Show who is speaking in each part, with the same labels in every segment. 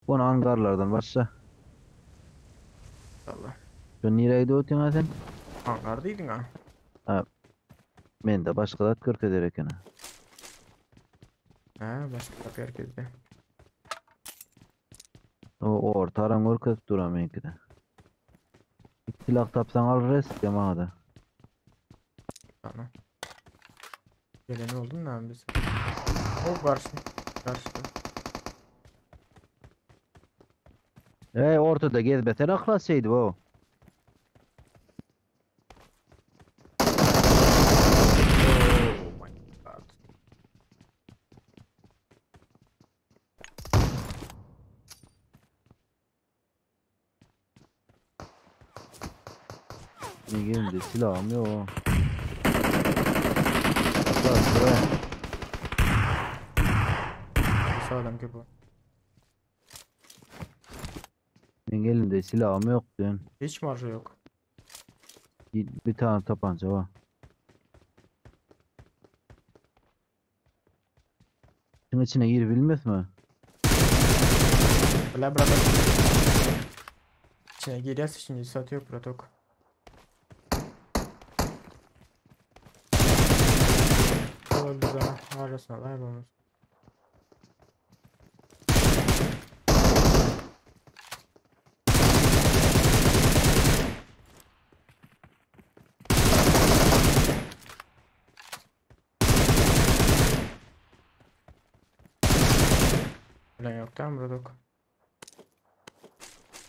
Speaker 1: Bunu angarlardan başla.
Speaker 2: Allah.
Speaker 1: Şu nereye gidiyorsun ha sen?
Speaker 2: Hangar diýdiň ha.
Speaker 1: Ha. Men de başga zat görkezer eken.
Speaker 2: Ha, başga zat görkezdi.
Speaker 1: O orta aran görkezip duran meňkide. Silah tapsaň al rest da.
Speaker 2: Tamam. Gelen oldu mu biz? O karşı. Karşı.
Speaker 1: Ey ortada gezmesen aklas şeydi bu.
Speaker 2: Oh my god.
Speaker 1: Ne geldi silahım yok. Aklas buraya.
Speaker 2: Sağlam ki bu.
Speaker 1: Men elimde silahım yok diyorsun.
Speaker 2: Hiç marjı yok.
Speaker 1: Bir, bir tane tabanca var. Şunun içine gir bilmez mi?
Speaker 2: Bla bla bla. İçine girerse şimdi satıyor pratok. Öldü daha. Arasına da yapamaz. Bilen yok tamam Bradok.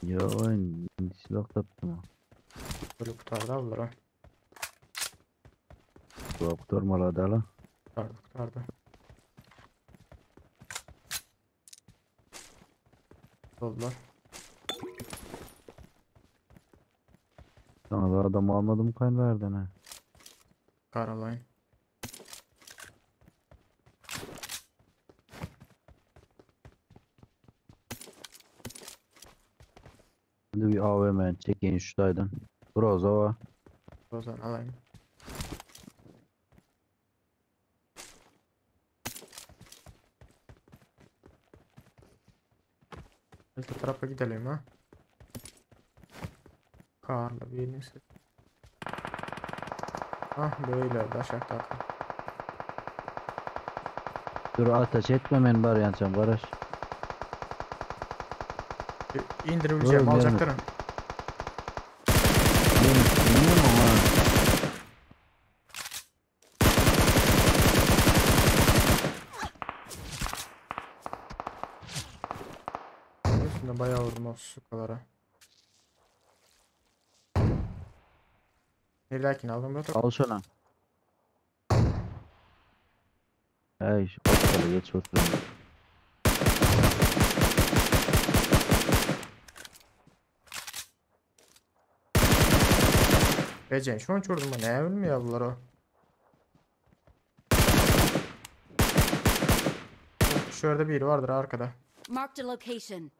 Speaker 1: Ya oyun silah taptım.
Speaker 2: Böyle kurtardı aldılar ha.
Speaker 1: Bu kurtarmalı da la.
Speaker 2: Kurtardı kurtardı. Oldular.
Speaker 1: Sana da adam almadım kan verdin ha.
Speaker 2: Caroline.
Speaker 1: Şimdi bir AVM çekeyim şu daydan. Groza var.
Speaker 2: O zaman alayım. Öte tarafa gidelim ha. Karla bir neyse. Ah böyle aşağı takla.
Speaker 1: Dur ateş etme men bar yançam kardeş.
Speaker 2: İndirebileceğim
Speaker 1: Dur,
Speaker 2: alacaklarım.
Speaker 1: Ben bilmiyorum ama.
Speaker 2: Üstünde bayağı vurdum o sukalara. Neredekini aldım bırak.
Speaker 1: Al şunu. Hey şu ortalığı geç oturun.
Speaker 2: Becen şu an çordum ne bilmiyor bunlar o. Şurada biri vardır arkada.
Speaker 3: Marked a location.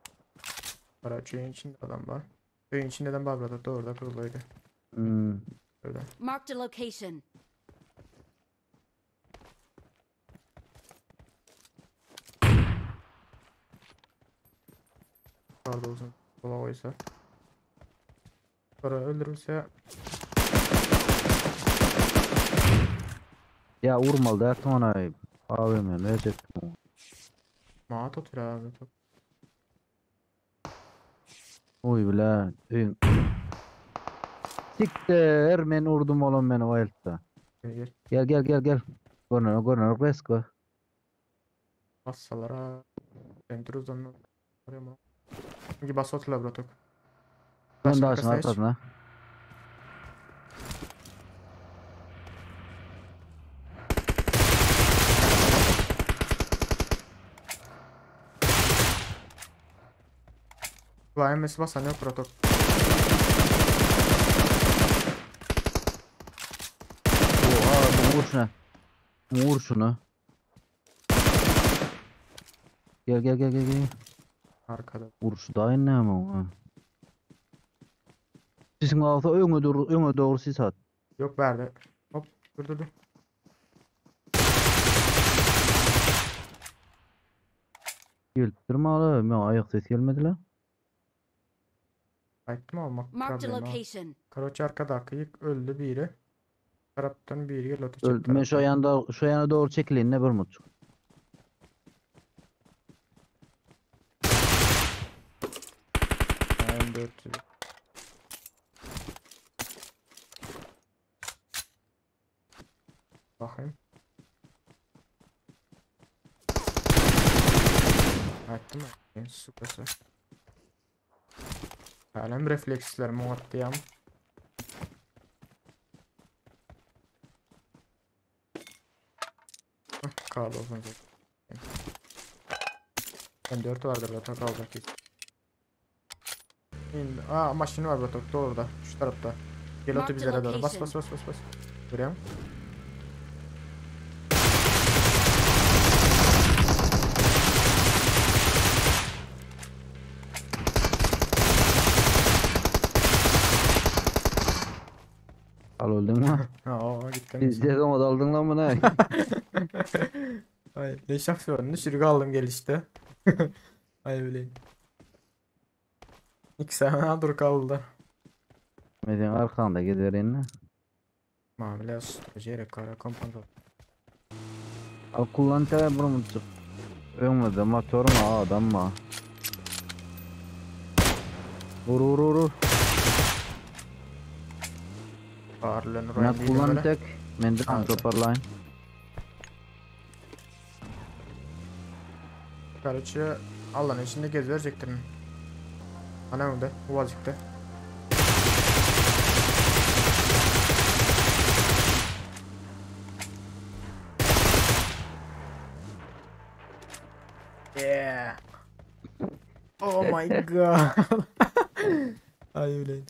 Speaker 2: Araç köyün içinde adam var. Köyün içinde adam var burada doğru da kuruluydu.
Speaker 1: Hmm.
Speaker 2: Şurada.
Speaker 3: Marked a location.
Speaker 2: Orada uzun kola koysa. Sonra öldürülse
Speaker 1: Ya vurmalı da ona AVM verecektim.
Speaker 2: Maat otur abi çok.
Speaker 1: Oy bile. Öyün. Siktir men vurdum oğlum beni o eltta.
Speaker 2: Gel gel.
Speaker 1: Gel gel gel gel. Görünür görünür resko.
Speaker 2: Bassalara. Ben dur uzanma. Çünkü bas otur la bratok.
Speaker 1: Ben
Speaker 2: Taşın
Speaker 1: de açın
Speaker 2: arkasına geç.
Speaker 1: arkasına.
Speaker 2: La MS basan yok bratok.
Speaker 1: Oha bu vur şuna. Vur şunu. Gel gel gel gel gel.
Speaker 2: Arkada.
Speaker 1: Vur şu daha ne ama. Sisin altı öne doğru öne doğru sis at.
Speaker 2: Yok verdi. Hop dur dur dur.
Speaker 1: Gelipdir maly, men aýak ses gelmedi la.
Speaker 2: Aýtdym almak
Speaker 3: Marked a
Speaker 2: problemi.
Speaker 3: location.
Speaker 2: Karoç arkadaky ýük öldü biri. Tarapdan biri geldi otu
Speaker 1: Öl,
Speaker 2: çep
Speaker 1: men şu
Speaker 2: tarapdan.
Speaker 1: ýanda şu ýana dogry çekilin ne bir mutçuk.
Speaker 2: M400. Bakayım. Aýtdym men sukası. Hälem reflekslerim oňatdyýam. Kal olsun. M4 vardır da tak alacak hiç. Şimdi, aa maşını var Batok doğru da şu tarafta. Gel otu
Speaker 3: Marked a
Speaker 2: bizlere doğru. Bas
Speaker 3: location.
Speaker 2: bas bas bas bas. Görüyor musun?
Speaker 1: Al öldün mü?
Speaker 2: Ha o gittim.
Speaker 1: Biz de ama daldın lan buna.
Speaker 2: Ay ne şansıyorum. Sürgü aldım gelişte. Ay bileyim. İki sene dur kaldı.
Speaker 1: Metin arkanda giderin ne?
Speaker 2: Mamile susturucu kara kompanto.
Speaker 1: Al kullan tele bir mutçuk. Öňmede motor mu adam mı? Vur vur vur vur.
Speaker 2: Ağırlığını
Speaker 1: Men
Speaker 2: royan değilim
Speaker 1: kullan
Speaker 2: öyle.
Speaker 1: tek. Men de
Speaker 2: Aldı.
Speaker 1: toparlayın.
Speaker 2: Karaçı Allah'ın içinde gez verecektir. Ana önde, uvazıkta. Yeah. Oh my god. Ay öyle.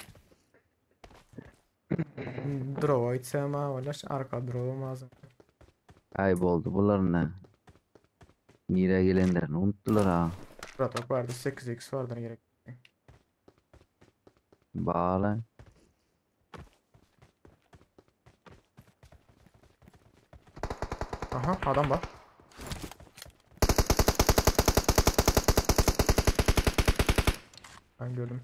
Speaker 2: Drova gitsem ha, wala arka drova lazım.
Speaker 1: Ayıp oldu bunlar ne? Nire gelenlerini unuttular ha.
Speaker 2: Pratok vardı 8x vardır gerek.
Speaker 1: Bağlı.
Speaker 2: Aha adam var. Ben gördüm.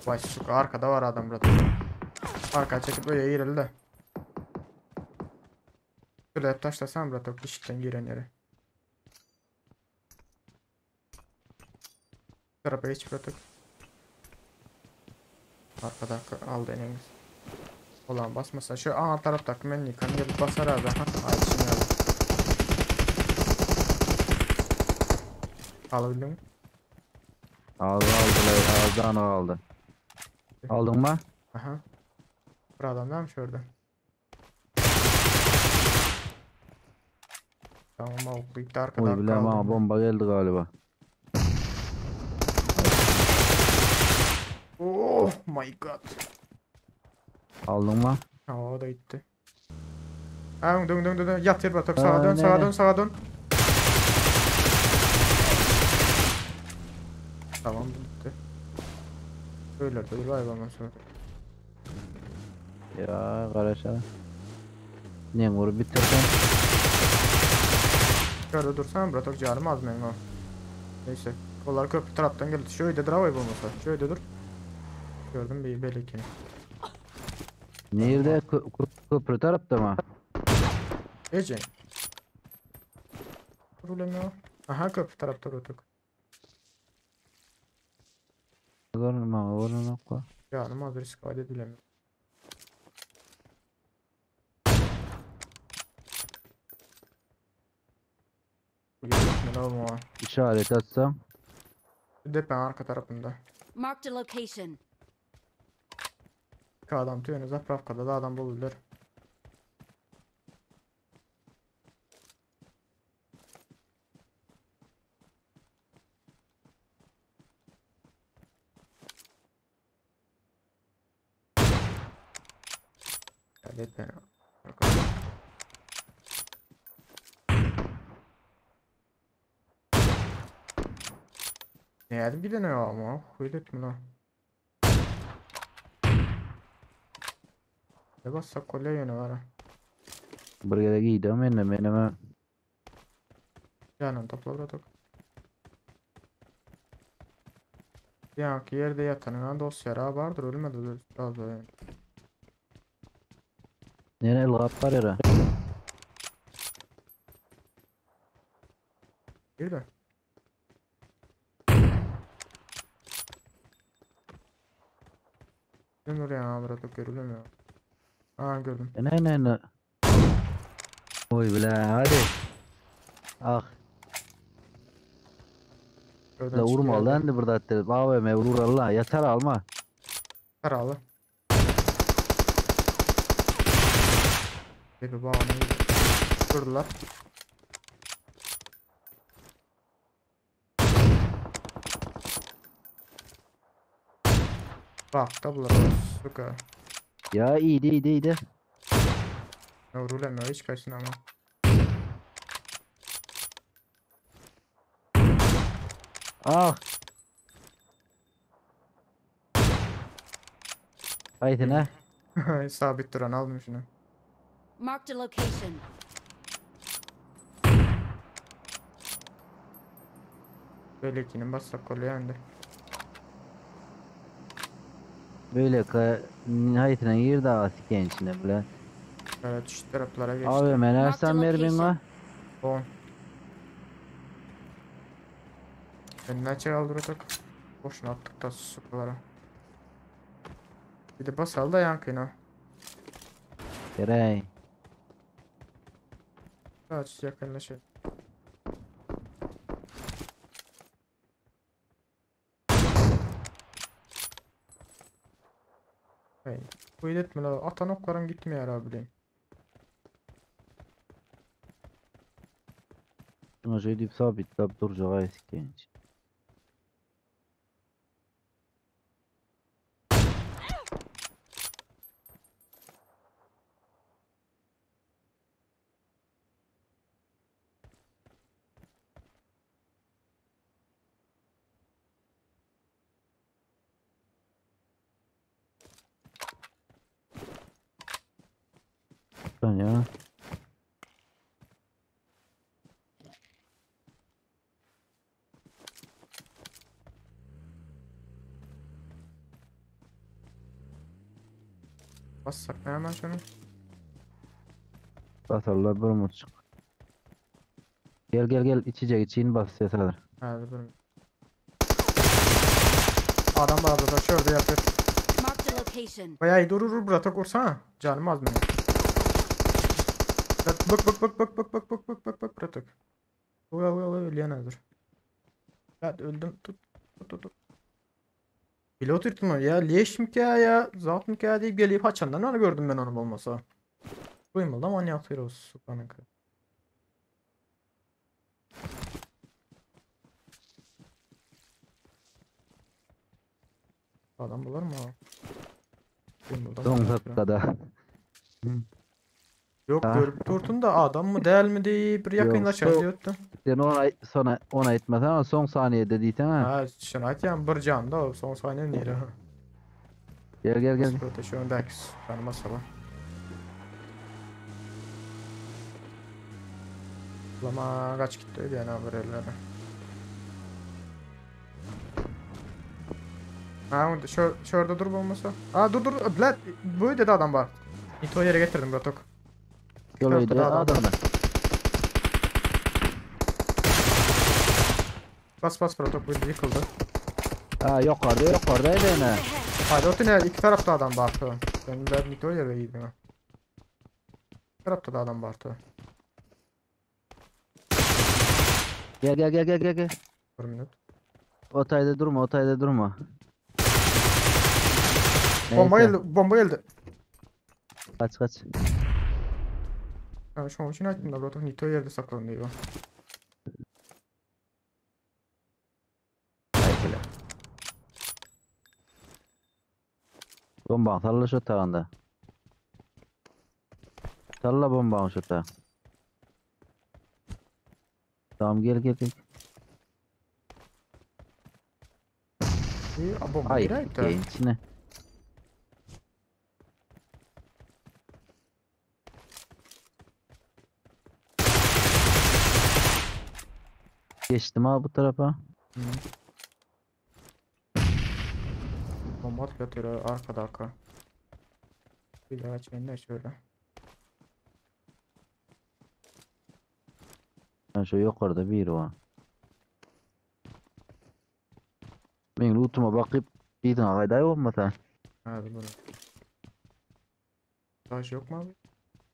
Speaker 2: Vay suka arkada var adam burada. Arka çekip böyle eğrildi de. Şurada taşlasam burada dişitten giren yere. Tarafa geç bıraktık. Arkada aldı enemiz. Ulan basmasa şu ana tarafta men yıkan gelip basar abi. Ha, ay şimdi aldı. Alabildin mi?
Speaker 1: Aldı aldı aldı aldı. Aldın mı?
Speaker 2: Aha. Bir adam neymiş orada? Tamam okuyup da arkadan
Speaker 1: Oy bilmem
Speaker 2: kaldım.
Speaker 1: ha bomba geldi galiba.
Speaker 2: Oh my god.
Speaker 1: Aldın mı?
Speaker 2: Ha, o da gitti. Ha, dön dön dön dön. Yat yer batak. Sağa
Speaker 1: Aa,
Speaker 2: dön,
Speaker 1: ne,
Speaker 2: sağa
Speaker 1: ne?
Speaker 2: dön, sağa dön. Tamam bitti. Öyle dur vay ondan sonra.
Speaker 1: Ya karaşa. Ne vurup bitirdin?
Speaker 2: Şöyle dursan bırak canım az benim o. Neyse. Kollar köprü taraftan geldi. Şöyle dur havayı bulmasa. Şöyle dur. Gördüm bir belekini.
Speaker 1: Nerede? Köprü tarafta mı?
Speaker 2: Ece. Problem yok. Aha köprü tarafta durduk.
Speaker 1: Görünme, görünme.
Speaker 2: Canım az risk edilemiyor. Ne olma.
Speaker 1: İşaret atsam.
Speaker 2: Depen arka tarafında.
Speaker 3: Marked a location.
Speaker 2: İki adam tüyünü zapravkada da adam bulabilir. Evet ben. Ne yedim gidene ama huylet mi lan? Ne bassak bolýar ýöne gara.
Speaker 1: Bir gezek iýdim mende meneme.
Speaker 2: Ýanyny topla bratok. Ýaňky ýerde ýatanyň ha dost ýara bardyr ölmedi biraz da.
Speaker 1: Nere ylgap barýar?
Speaker 2: Girdi. Ben oraya bratok görülemiyor. Aa gördüm.
Speaker 1: Ne ne ne. Oy bile hadi. Ah
Speaker 2: Gördüm
Speaker 1: la vurma
Speaker 2: çıkıyor.
Speaker 1: lan de burada attı. AVM vurur Allah. Yatar alma.
Speaker 2: Karalı. Bir bağını durdular. Bak da bular. Suka.
Speaker 1: Ya iyiydi iyiydi iyiydi.
Speaker 2: Ne vurulemiyor hiç kaçsın ama.
Speaker 1: Ah. Haydi ne?
Speaker 2: Sabit duran aldım şunu.
Speaker 3: Marked a location.
Speaker 2: Belekinin bassak kolye yendi.
Speaker 1: Böyle ka nihayetine girdi ağa siken içine bile.
Speaker 2: Evet şu taraflara geçti.
Speaker 1: AVM nersen mermin var?
Speaker 2: 10. Ben ne aldırdık? Boşuna attık da sukalara. Bir de basal da yankına.
Speaker 1: Gerey.
Speaker 2: Aç yakınlaşıyor. Hey, bu etme la. Atan oklarım gitmiyor abi bileyim.
Speaker 1: Şuna şöyle deyip sabitlap duracak ay siken içine. Lan ya.
Speaker 2: Bassak ne hemen şunu?
Speaker 1: Basarlar bir umut çık. Gel gel gel içecek için bas ses alır.
Speaker 2: Hadi dur. Adam var burada şurada yatıyor.
Speaker 3: Marked a location.
Speaker 2: Bayağı iyi durur bırak vursana. Canım az benim. Bak bak bak bak bak bak bak bak bak bak bırak. Ula ula ula ölüyen dur. Evet öldüm. Tut tut tut. tut. Pilot yırtma ya leş mi ya ya zat mı ya deyip gelip haçandan onu gördüm ben onu olmasa. Duymadım manyak heroes sukanınkı. Adam bulur mu? Duymadım
Speaker 1: Son
Speaker 2: manyak hero.
Speaker 1: dakikada.
Speaker 2: Yok
Speaker 1: Ha.
Speaker 2: görüp durdun da adam mı değil mi diye bir
Speaker 1: Yok,
Speaker 2: yakınlaşan diyordu.
Speaker 1: Sen ona sona ona etmesen ama son saniyede diysen ha.
Speaker 2: Ha şuna yani bir can da o son saniye neydi ha.
Speaker 1: Gel gel gel.
Speaker 2: Şu öndeki ben masala. Lama kaç gitti öyle yani haberlere. Ha onu şu şurada dur olmasa. Aa dur dur Blad bu dedi adam var. İto yere getirdim Bratok.
Speaker 1: Yol
Speaker 2: tarafta
Speaker 1: öyle
Speaker 2: da adam
Speaker 1: adam da.
Speaker 2: Bas bas Bratok bu yıkıldı.
Speaker 1: Ha yukarıda yukarıdaydı yine.
Speaker 3: Ahead.
Speaker 2: Haydi o tünel iki tarafta adam vardı. Ben ben Nito yere gittim ha. İki tarafta da adam vardı.
Speaker 1: Gel gel gel gel gel gel.
Speaker 2: Bir minut.
Speaker 1: Otayda durma otayda durma.
Speaker 2: Bomba
Speaker 1: Neyse,
Speaker 2: geldi, bomba geldi.
Speaker 1: Kaç kaç.
Speaker 2: Ha, şu an için açtım da Bratok Nito yerde saklandı diyor.
Speaker 1: Haydi. Bomba salla şu tağında. Salla bombanı şu tağa. Tamam gel gel gel.
Speaker 2: İyi, a, bomba
Speaker 1: Ay
Speaker 2: gireydi.
Speaker 1: içine. Geçdim abi bu tarapa.
Speaker 2: Hı. Bomba atıp yatıyor arkada arka. Bir daha açayım da şöyle.
Speaker 1: Ben şu yukarıda biri var. Men lootuma bakıp gidin agayday olmasa.
Speaker 2: Hadi bunu. Taş yok mu abi?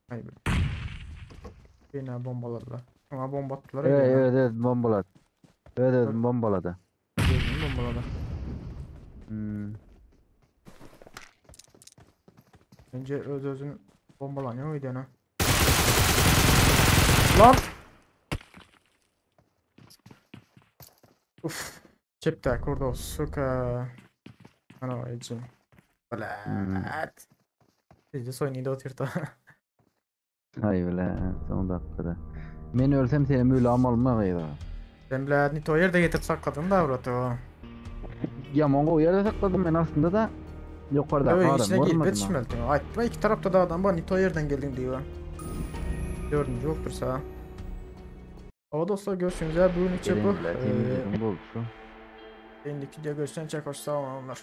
Speaker 2: Hayır. Yine bombaladılar. Ama bomba attılar.
Speaker 1: Evet
Speaker 2: yine.
Speaker 1: evet evet bombaladı. Evet evet
Speaker 2: Bak.
Speaker 1: bombaladı.
Speaker 2: Gözünü bombaladı.
Speaker 1: Hmm.
Speaker 2: Önce öz özünü bombalanıyor muydu ana? Lan! Uf. Çepte kurdu suka. Ana ecin. Blat. Biz de soyunu da oturdu.
Speaker 1: Hay bile son dakikada. Men ölsem seni böyle amalma gayda.
Speaker 2: Sen blat nito yerde getirip sakladın da avratı o.
Speaker 1: Ya Mongo yerde sakladım ben aslında da yukarıda
Speaker 2: Öyle
Speaker 1: adam
Speaker 2: içine girip
Speaker 1: görmedim ha.
Speaker 2: yetişmeldin. Ay, iki tarafta da adam var. Nito yerden geldin diyor. Dördüncü yoktur sağ. Ama dostlar görüşürüz. Bugün bu.
Speaker 1: Gelin bile temizledim bu olsun.
Speaker 2: Endiki video görüşen çok hoş sağ olun onlar.